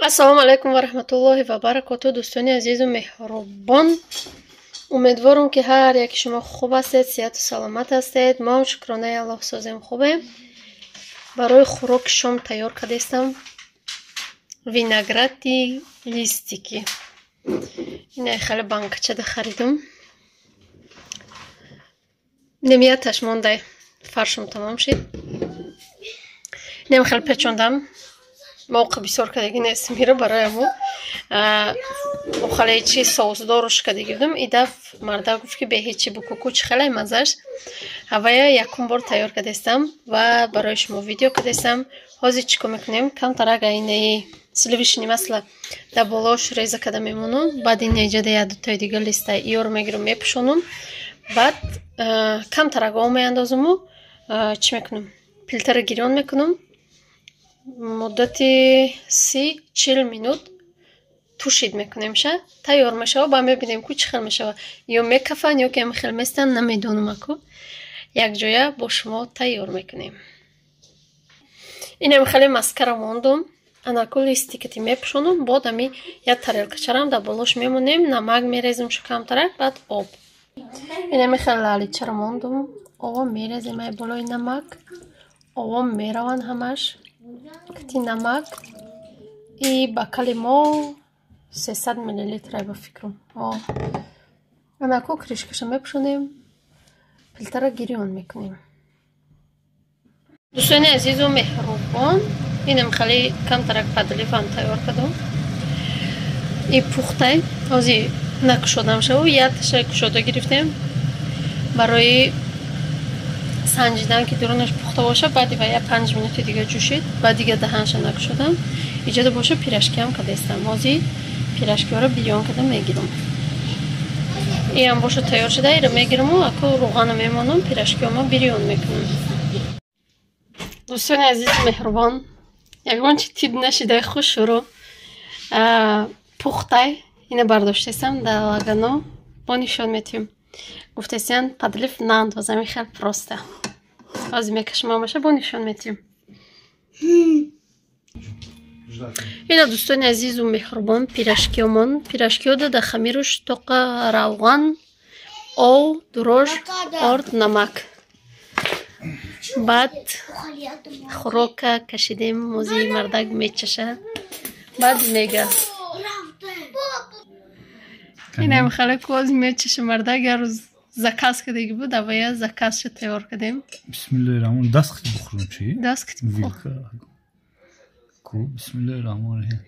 Ассалому алайкум ва раҳматуллоҳи ва баракоту, дӯстони азизу меҳрубон. Умедворам, ки ҳар яки шумо хуб ҳастед, сиҳату саломат ҳастед. Мо ҳам, шукронаи Аллоҳ, созем, хубем. Барои хӯроки шом тайёр кардастам виногради листики. Ина хеле банкачада харидум. Немияташ мондай, фаршум тамом шид. Инам хеле печондам. Мовқа бисёр кадаги нест мира, барои амо охале чи соусдоруш кадаги будам. И даф марда гуфт, ки бе ҳечи букуку чи хеле мазаш. Ҳавая якум бор тайёр кардастам ва барои шумо видео кардастам. Ҳозир чӣ кор мекунем? Камтарак айнаи сливочный масло дар болош реза карда мемонам. Баъд ин иҷода як дутои дига листа иёро мегирам, мепӯшонам. Баъд камтарак об меандозаму чӣ мекунам? Плитаро гирён мекунам. Муддати 30-40 минут тушить мекунемша, тайёр мешава. Ба мебинем, ку чӣ хел мешава, ё мекафанд, ё ки ам хел местанд, намедонам. Аку якҷоя бо шумо тайёр мекунем. Инам хеле маскара мондум. Анаку листикати мепӯшонам, бод ами як тарелкачарам дар болош мемонем, намак мерезем шу камтарак, баъд об. Инами хеле лаличаро мондум, ово мерезем ай болои намак, ово мераванд ҳамаш кати намак. И бакали мо 300 миллилитрай, ба фикрам. Анаку крышкаша мепӯшонем, плитара гирён мекунем. Дӯстони азизу меҳрубон, инам хеле камтарак подлив ам тайёр кардам. И пухтай, ҳозир накушодам шаву, якташа кушода гирифтем барои санҷидан, ки дурунаш пухта боша. Баъди ва я 5 минути дига ҷӯшид, баъд дига даҳанша накушодам. Иҷода боша, пирожкиам кардастам. Ҳозир пирожкиҳоро бирён карда мегирам. Иам боша тайёр шуда, иро мегираму аку рӯғана мемонам, пирожкиҳома бирён мекунам. Дӯстони азизи меҳрубон, ягон чи тиб нашидай, хушуру пухтай. Ина бардоштесам дар лагано, бо нишон метиҳем. Гуфтесиян, подлив наандозам, хел просто. Ҳозир мекашам, амаша бо нишон метиҳем. Ина, дӯстони азизу меҳрубон, пирожкиёмон. Пирожкиёда дар хамируш тоқа равған, ов, дрожж, орд, намак. Баъд хӯрока кашидем. Мози мардак мечаша, баъд мега. Инам хеле коз мечаша мардак. Як рӯз заказ кардагӣ буд, авая заказша тайёр кардем. Бисмиллоҳи раҳмон, даст кити бухӯрам чи? Даст кити. Вилка ку. Бисмиллоҳи раҳмони раҳим.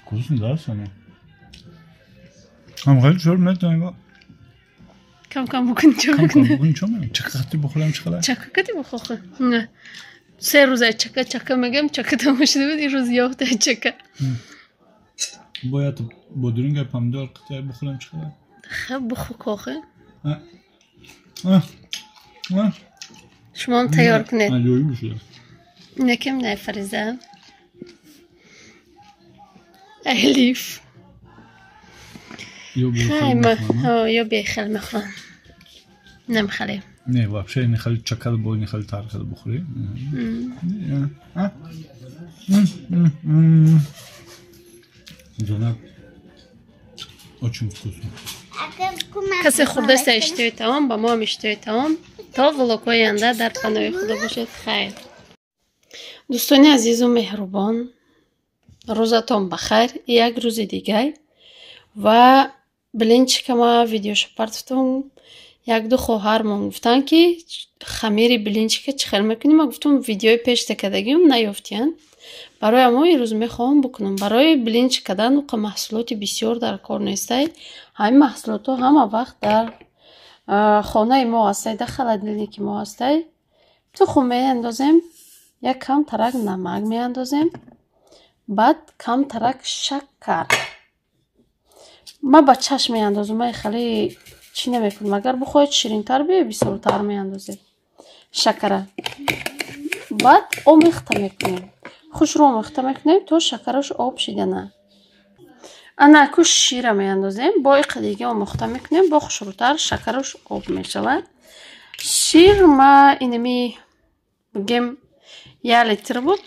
Вкусно, да, Соня? Ҳам хеле чор метавонем. Кам кам букун, чо букун. Букун, чо мекунем? Чака кати бухӯрам, чӣ хеле? Чака кати бухӯхи. 3 рӯза чака чака мегам, чака тамом шуда буд, ин рӯз ёфта чака. Бояд бодиринга, помидор қитъа бухӯрам, чӣ хеле? Хеб, бухӯ кохи. Шумоам тайёр кунед. Аҷоиб шуда. Инакем най Фариза Алиф. Ё бехел мехӯрам, намехале. Не, вообще не хеле чакал, бо не хеле тар хеле бухӯрӣ. Ҷонак, очень вкусно. Касе хӯрдаста, иштиҳои таом, ба мо ҳам иштиҳои таом. То влогҳои оянда дар паноҳи Худо бошед, хайр. Дӯстони азизу меҳрубон, рӯзатон ба хайр. Як рӯзи дигар ва блинчикама видеошо партофтам. Якду хоҳармон гуфтанд, ки хамири блинчика чӣ хел мекунӣ. Ма гуфтам, видеои пешта кардагиам наёфтиянд. Барои амо ирӯз мехоҳам бикунам. Барои блинчик кардан уқа маҳсулоти бисёр дар кор нестай. Ҳамин маҳсулотҳо ҳама вақт дар хонаи мо ҳастай, дар холодильники мо ҳастай. Тухм меандозем, як кам тарак намак меандозем, баъд кам тарак шакар. Ман ба чашм меандозам, ман хеле чӣ намекунам. Агар бихоҳед ширинтар биё, бисёртар меандозед шакара. Баъд омехта мекунем, хушро омехта мекунем, то шакараш об шидана. Ана аку шира меандозем, бо иқа дига омехта мекунем, бо хушрӯтар шакараш об мешавад. Шир ма инами бигем 1 литр буд.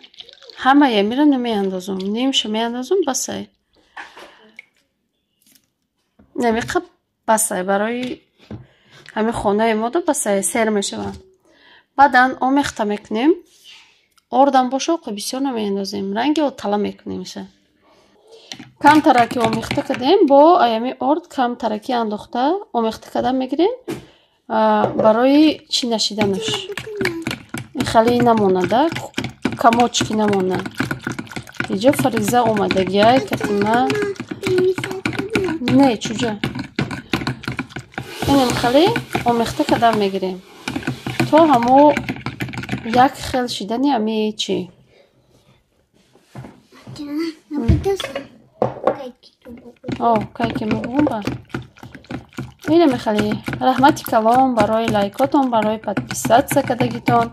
Ҳамая мира намеандозум, нимша меандозум, басай. Намиқа басай барои ҳамин хонаи мода басай, сер мешавад. Баъдан омехта мекунем. Ордам боша, оқо бисёр намеандозем. Ранги отала мекунемша. Камтараки омехта кардем, бо аями орд камтараки андохта омехта кардан мегирем барои чӣ нашиданаш. Хали намонада, камочки намона. Иҷо Фариза омадагиай катима. Не, чуҷа. Инем хали омехта кардан мегирем. То ҳамо як хел шидани ами чӣ. О, кайки мебугум ба. Инаме хали. Раҳмати калом барои лайкотон, барои подписаться кардагитон.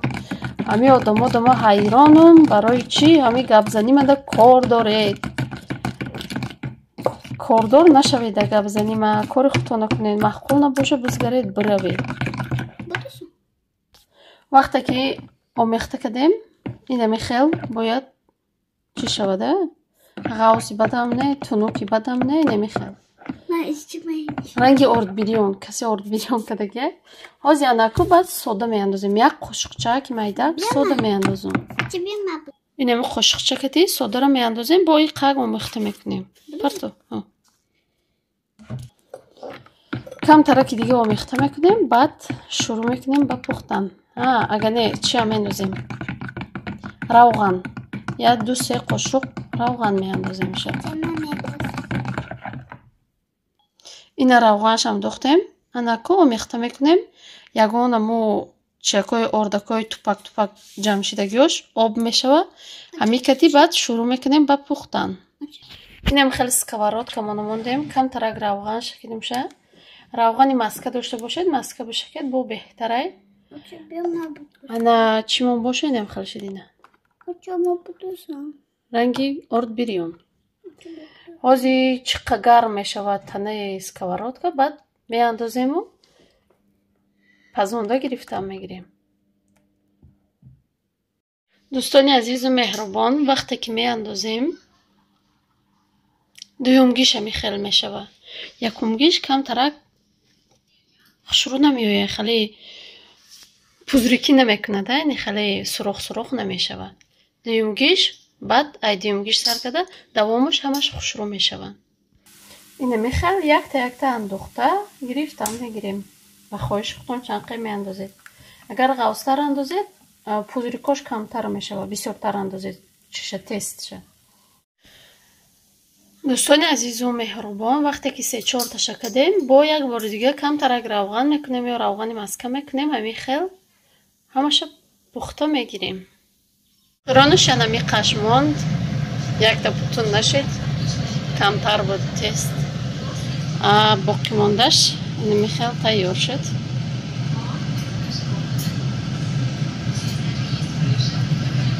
Ҳами одамо дома ҳайронум, барои чӣ ҳами гапзанӣ мада кор доред. Кордор нашавед дар гапзанӣ ма, кори худтон накунед, маъқул набоша, бизгаред, биравед. Вақте ки омехта кардем, инами хел бояд чӣ шавада? Ғавси бадам не, тунуки бадам не, инами хел. Ранги ордбирён, касе ордбирён кардагия. Ҳозир анаку баъд сода меандозем. Як қошуқча ки майда сода меандозум. Инами қошуқча кати содаро меандозем, бо и қаг омехта мекунем. Парто. Камтараки дига омехта мекунем, баъд шурӯъ мекунем ба пухтан. Агар не, чия меандозем? Равған. Як ду се қошуқ равған меандозем иша. Ина равғаншам дохтем. Анаку омехта мекунем. Ягона мо чиякои ордакои тупак тупак ҷамъшидагиёш об мешава. Ҳамин кати баъд шурӯъ мекунем ба пухтан. Инам хеле сковородка мо намондем. Камтарак равған шакидимша. Равғани маска дошта бошед, маска бишакед, бо беҳтарай. Ана чимон боша, инам хеле шидина. Ранги орд бирён. Ҳозир чиқа гарм мешавад танаи сковородка, баъд меандозему пазонда гирифтан мегирем. Дӯстони азизу меҳрубон, вақте ки меандозем, дуюмгиш ҳами хел мешавад. Якумгиш камтарак хушрӯ намеояд, хеле пузрикӣ намекунад, яъне хеле сурох сурох намешавад. Дуюмгиш баъд ай дуюмгиш сар карда давомаш ҳамаш хушрӯ мешавад. Ина мехел якта якта андохта гирифтан мегирем. Ба хоҳиши худтон чанд қай меандозед. Агар ғавзтар андозед, пузрикош камтар мешавад, бисёртар андозед, чиша тестша. Дӯстони азизу меҳрубон, вақте ки се-чор таша кардем, бо як бори дига камтарак равған мекунем ё равғани маска мекунем, ҳамин хел ҳамаша пухта мегирем. Ронаш янами қаш монд, якта бутун нашид, камтар буд тест. Боқӣ мондаш инами хел тайёр шуд.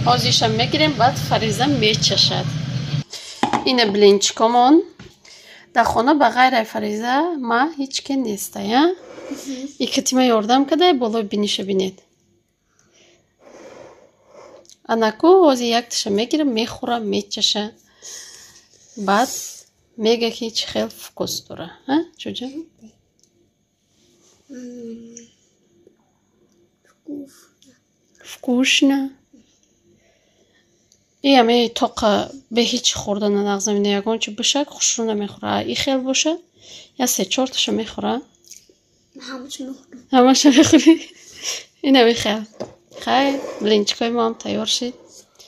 Ҳозиршам мегирем, баъд Фариза мечашад. Ина блинчикомон. Дар хона ба ғайр ай Фариза ма ҳеҷ ке нестай, а? Икатима ёрдам кадай, болои биниша бинед. Анаку ҳозир якташа мегирам, мехӯрам, мечаша. Баъд мега ки чӣ хел вкус дора. А, чуҷа? Вкусно. И ами тоқа бе ҳеҷ хӯрдана нағз намебинад, ягон чи бишак хушрӯ намехӯра. И хел боша, я се-чорташа мехӯра. Ҳамаша мехӯрӣ. Инами хел. Хай, блинчикои мо ҳам тайёр шид.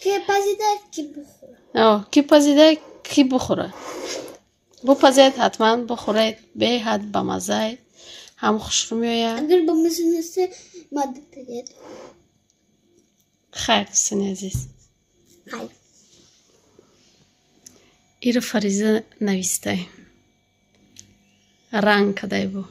Ки пазида, ки бухӯра. О, ки пазида, ки бухӯра. Бупазед, ҳатман бухӯред, беҳад бамаззай, ҳам хушрӯ меояд. Агар бамазза нест, мада тагед. Хайр, дӯстони азиз. Хайр. Иро Фариза навистай. Ранг кадай бу.